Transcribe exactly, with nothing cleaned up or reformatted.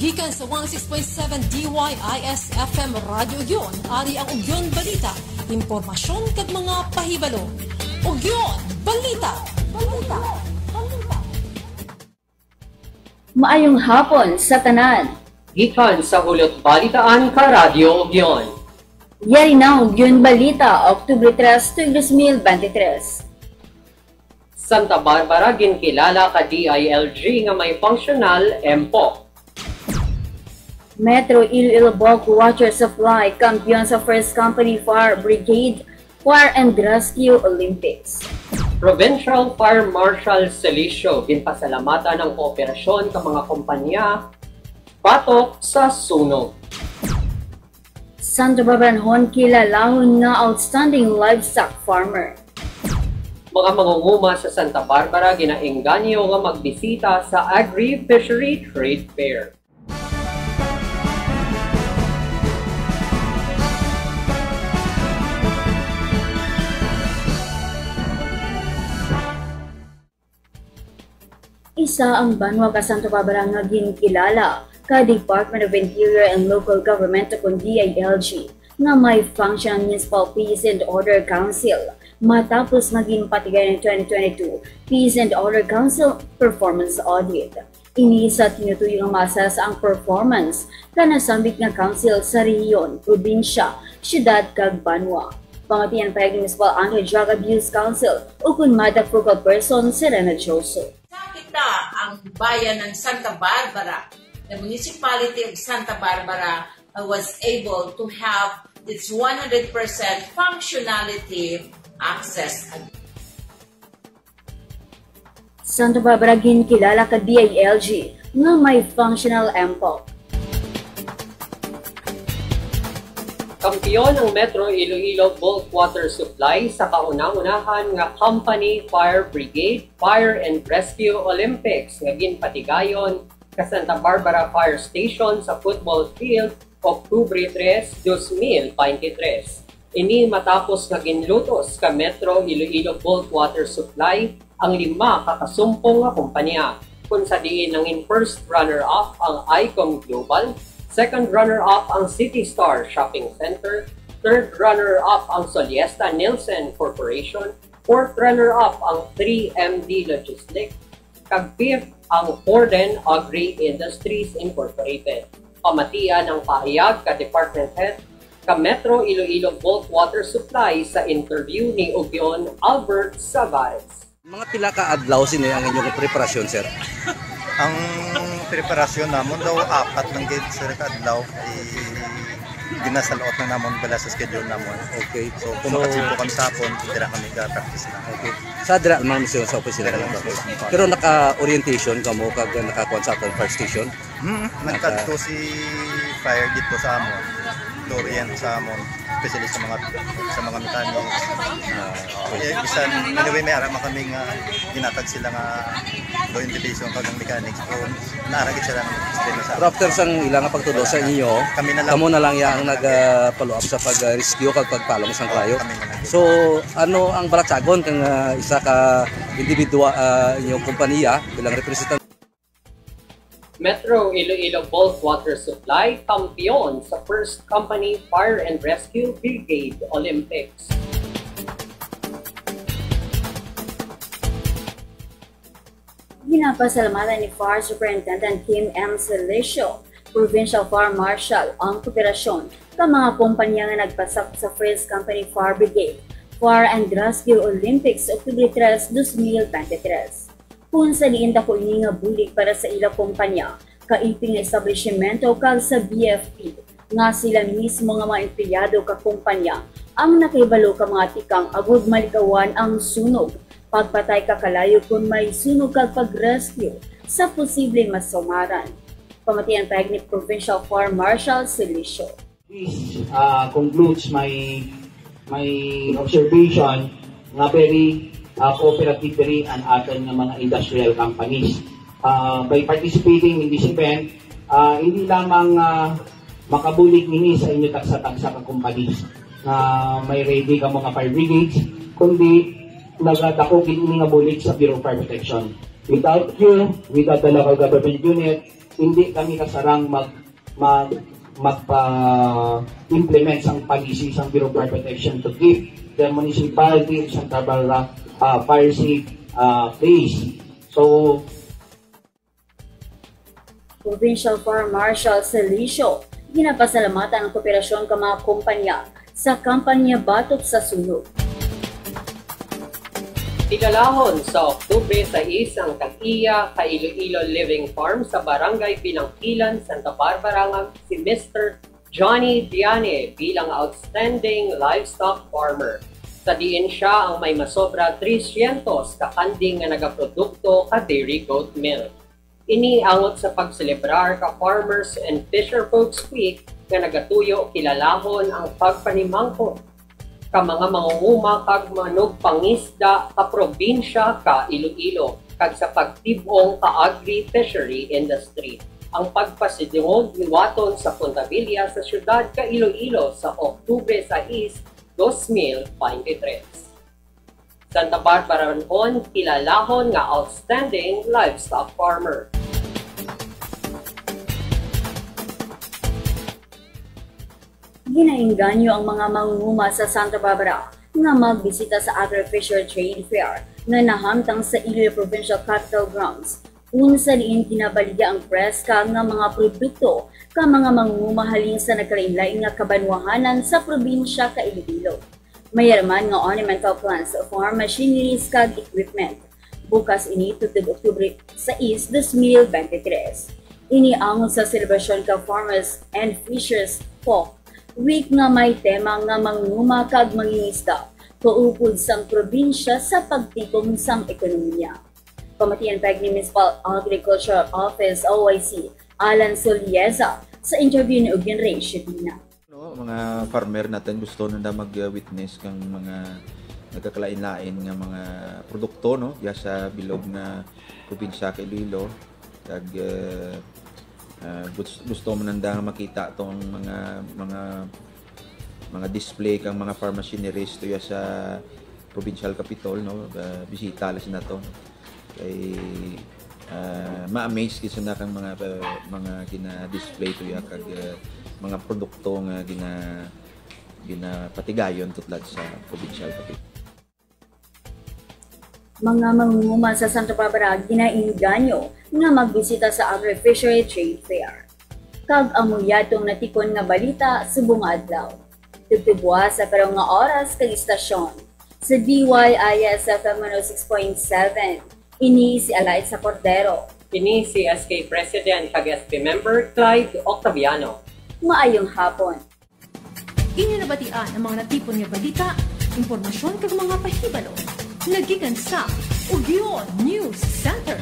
Gikan sa one oh six point seven D Y I S F M Radyo Ugyon, ari ang Ugyon Balita, impormasyon kag mga pahibalo. Ugyon Balita. Balita. Balita. Maayong hapon sa tanan. Gikan sa Hulot Balitaan ka Radyo Ugyon. Yari na ang Ugyon Balita, Oktubre tres, tuig dos mil bente tres. Santa Barbara ginkilala ka D I L G nga may functional M POC. Metro Iloilo Bulk Water Supply kampiyon sa First Company Fire Brigade Fire and Rescue Olympics. Provincial Fire Marshal Celicio ginpasalamatan ang kooperasyon ka mga kompanya batok sa sunog. Santa Barbaranhon kilalahon nga outstanding livestock farmer. Mga mangunguma sa Santa Barbara ginaengganyo nga magbisita sa Agri-Fishery Trade Fair. Isa ang banwa ka Santa Barbara nga ginkilala ka Department of Interior and Local Government, ukon D I L G, nga may functional Municipal Peace and Order Council matapos nga ginpatigayon ang twenty twenty-two Peace and Order Council Performance Audit. Ini sa tinutuyo nga ma-assess ang performance ka nasambit nga council sa rehiyon, probinsya, syudad, kag banwa. Pamati ang pahayag ni Municipal Anti-Drug Abuse Council ukon MADA focal person si Rena Joso. Sa kita ang bayan ng Santa Barbara, the municipality of Santa Barbara, uh, was able to have its one hundred percent functionality access. Santa Barbara ginkilala ka D I L G nga may functional M POC. Kampiyon ang Metro Iloilo Bulk Water Supply sa kauna-unahan nga Company Fire Brigade Fire and Rescue Olympics nga ginpatigayon ka Santa Barbara Fire Station sa football field, Oktubre tres, dos mil beintitres. Ini matapos nga ginlutos ka Metro Iloilo Bulk Water Supply ang lima ka kasumpong nga kompanya, kung sa diin nangin first runner-up ang Icom Global, second runner-up ang City Star Shopping Center, third runner-up ang Soliesta Nielsen Corporation, fourth runner-up ang three M D Logistics, kag fifth ang Corden Agri Industries Incorporated. Pamatian ang pahayag ka Department Head ka Metro Iloilo Bulk Water Supply sa interview ni Ugyon Albert Savares. Mga pila ka adlaw sini ang inyong preparasyon, sir? Ang preparasyon namon daw apat lang gid, sir, ka adlaw. Eh, ginasalot na namon bala sa schedule namon. Okay. So, kung So, makatsimpo kami sa hapon, dira kami ka-practice na. Okay. Sa dira man, sir, sa opisina Dira lang lang, ba? Sir. Pero naka-orientation kamo kag nakakuan sa aton fire station? Hmm, Naka- nagkadto si fire dito sa amon. To orient sa amon, especially sa mga, sa mga mechanics. Ah, Eh, bisan, anyway, may ara man kami nga ginatag sila nga orientation kag ang mechanics. Pero naara gid sila nga explain sa Pero after sang ila nga pagtudlo sa inyo, Kami na lang. kamo na lang ya ang nag, ah, follow up sa pag-rescue kag pagpalong sang Oo, kayo. kami na lang. So, ano ang balatyagon kang, ah, isa ka individual, ah, inyong kompanya bilang representante? Metro Iloilo Bulk Water Supply kampiyon sa First Company Fire and Rescue Brigade Olympics. Ginapasalamatan ni Fire Superintendent Kim M. Celicio, Provincial Fire Marshal, ang kooperasyon ka mga kompanya nga nagpasakop sa First Company Fire Brigade Fire and Rescue Olympics, Oktubre tres, dos mil bente tres. Kung sa diin dako ini nga bulig para sa ila kompanya, kaiping nga establishmento kag sa B F P, nga sila mismo nga mga empleyado ka kompanya ang nakahibalo ka mga tikang agud maligawan ang sunog, pagpatay ka kalayo kon may sunog kag pag-rescue sa posibleng masaumaran. Pamati ang pahayag ni Provincial Fire Marshal Celicio. This, uh, concludes my, my observation nga very, uh, cooperative diri ang aton nga mga industrial companies. Uh, by participating in this event, uh, hindi lamang, uh, makabulig ini sa inyo tagsa-tagsa ka companies nga may ready ka mga fire brigades, kundi nagadako gid ini nga bulig sa Bureau of Fire Protection. Without you, without the local government unit, Hindi kami kasarang mag, mag, magpa-implement sang policy sang Bureau of Fire Protection to keep the municipality of Santa Barbara, uh, fire safe, uh, place. So, Provincial Fire Marshal Celicio, ginapasalamatan ang kooperasyon ka mga kompanya sa kampanya batok sa sunog. Tigalahon sa Oktubre sais ang tag-iya ka Iloilo Living Farm sa Barangay Pinangkilan, Santa Barbara nga si Mister Johnny Diane bilang Outstanding Livestock Farmer, sa diin siya ang may masobra trescientos ka kanding nga nagaprodukto ka dairy goat milk. Ini angot sa pagselebrar ka Farmers and Fisher Folks Week nga nagatuyo kilalahon ang pagpanimangkot ka mga mangunguma kag manugpangisda ka probinsya ka Iloilo kag sa pagtib-ong ka agri-fishery industry. Ang pagpasidungog liwaton sa Punta Villa sa siyudad ka Iloilo sa Oktubre sais, dos mil bente tres. Santa Barbara Ranon, kilalahon nga outstanding livestock farmer. Ginainganyo ang mga mangunguma sa Santa Barbara nga magbisita sa Agri-Fisher Trade Fair nga nahamtang sa Iloilo Provincial Capitol Grounds, kung sa diin ginabaligya ang preska nga mga produkto ka mga mangunguma halin sa nagkalainlain nga kabanwahanan sa probinsya ka Iloilo. Mayar man nga ornamental plants, farm machineries kag equipment. Bukas ini tubtob Oktubre sais, dos mil bente tres. Ini angon sa selebrasyon ka Farmers and Fishers Folk Week nga may tema nga manguma kag mangingisda, kaupod sang probinsya sa pagtigom sang ekonomiya. Pamatian pa ni Municipal Agricultural Office, O I C, Alan Solieza, sa interview ni Ugin Ray Shedina. No, mga farmer natin gusto nanda mag-witness kang mga nagkakalain-lain nga mga produkto, no, diya sa bilog nga probinsya ka Iloilo. Kag, eh, ah, gusto, gusto man nanda nga makita tong mga, mga, mga display kang mga farm machineries to ya sa provincial capitol, no. Ah, bisita la sina to. Kay, ah, ma-amaze gid sila kang mga, ah, mga gina-display to ya kag, ah, mga produkto nga gina-, ginapatigayon tutlad sa provincial capitol. Mga mangunguma sa Santa Barbara ginainganyo nga magbisita sa Agri-Fishery Trade Fair. Kag amo yadtong natikon nga balita subong nga adlaw. Tubtob buwas sa karong nga oras kag istasyon. Sa D Y I S F M one oh six point seven, ini si Alaysa Cordero. Ini si S K President kag S P member Clyde Octaviano. Maayong hapon. Inyo nabatian ang mga natipon nga balita, impormasyon kag mga pahibalo. Nagikan sa Ugyon News Center.